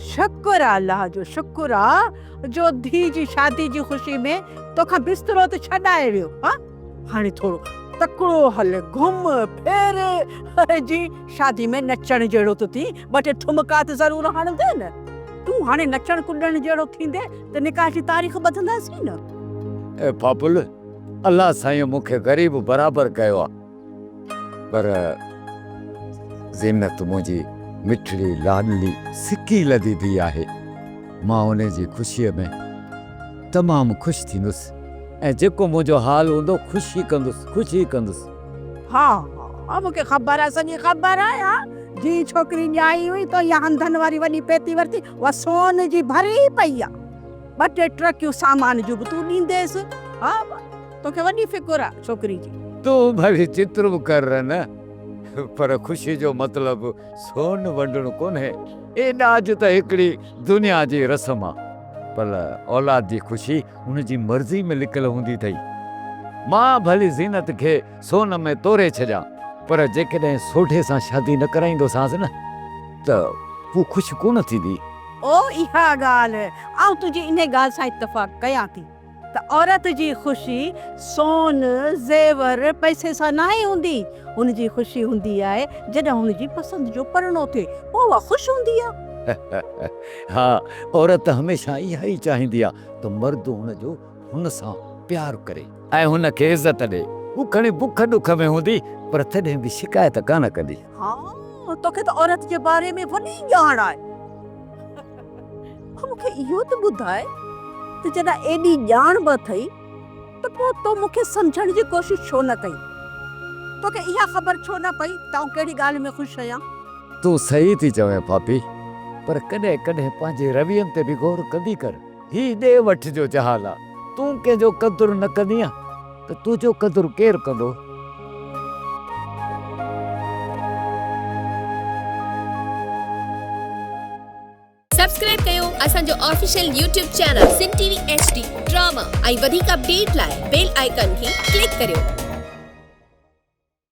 شڪر آ الله جو شڪر آ جو ڌيء جي شادي جي خوشي ۾ توکان بسترو ته ڇڏائي ويو ها هاڻي ٿورو تڪڙو هل گهم ڦر جي شادي ۾ نچڻ جهڙو ته ٿي ٻه ٽي ٺمڪا ته ضرور هڻندين نه تون هاڻي نچڻ ڪڏڻ جهڙو ٿيندين ته نڪاح جي تاريخ ٻڌنداسين نه. اي ڦاپل الله سائين مون کي غريب برابر ڪيو آ پر زينت منهنجي مٺڙي لاڏلي سڪي لڌي ڌيء آهي. مان ان جي خوشيء ۾ تمام خوش ٿيندس ۽ جيڪو منهنجو حال هوندو خوش ئي ڪندس، خوش ئي ڪندس. ها ها مون کي خبر آهي، سڄي خبر آهي. ها جي ڇوڪري ڄائي هئي تو اها هنڌن واري وڏي پيتي ورتي، اها سون جي ڀري پئي آهي. ٻه ٽي ٽرڪيون سامان جون به تون ڏينديس. ها توکي وڏي فڪر آ ڇوڪري جي. تون ڀلي چتر به ڪر نه پر خوشي جو مطلب سون ونڊڻ ڪونهي. اي ڏاج ته هڪڙي دنيا جي رسم آ پر اولاد جي خوشي ان جي مرضي ۾ لڪل هوندي اٿئي. مان ڀلي زينت کي سون ۾ توري ڇڏيان پر جيڪڏهن سوڍي سان شادي نه ڪرائيندوسانس نه ته هو خوش ڪونه ٿيندي. او اها ڳالهه! آئون تنهنجي انهي ڳالهه سان اتفاق ڪيان ٿي. ته عورت جي خوشي سون، زيور، پئسي سان ناهي هوندي، هن جي خوشي هوندي آهي جڏهن هن جي پسند جو پرڻو ٿئي پوء اها خوش هوندي آهي. ها عورت هميشه اها ئي چاهيندي آهي ته مرد هن جو هن سان پيار ڪري ۽ هن کي عزت ڏئي. هو کڻي بک ڏک ۾ هوندي پر تڏهن به شڪايت ڪانه ڪندي. ها توکي ته عورت جي باري ۾ وڏي ڄاڻ آهي. مون کي اهو ته ٻڌاء ته جڏهن ايڏي ڄاڻ به اٿئي ته پوء تو مون کي سمجهڻ جي ڪوشش ڇو نه ڪئي؟ توکي اها خبر ڇو نه پئي ته آئون ڪهڙي ڳالهه ۾ خوش آهيان؟ تون صحيح ٿي چوين ڦاپي، پر ڪڏهن ڪڏهن پنهنجي روين تي به غور ڪندي ڪر. هي ڏي وٺ جو جهان آ، تون ڪنهن جو قدر نه ڪندينء ته تنهنجو قدر ڪير ڪندو؟ سبسڪرائب ڪيو اسان جو official YouTube channel Sindh T V H D drama ۽ وڌيڪ اپڊيٽ لاء بيل آئيڪان کي ڪلڪ ڪريو.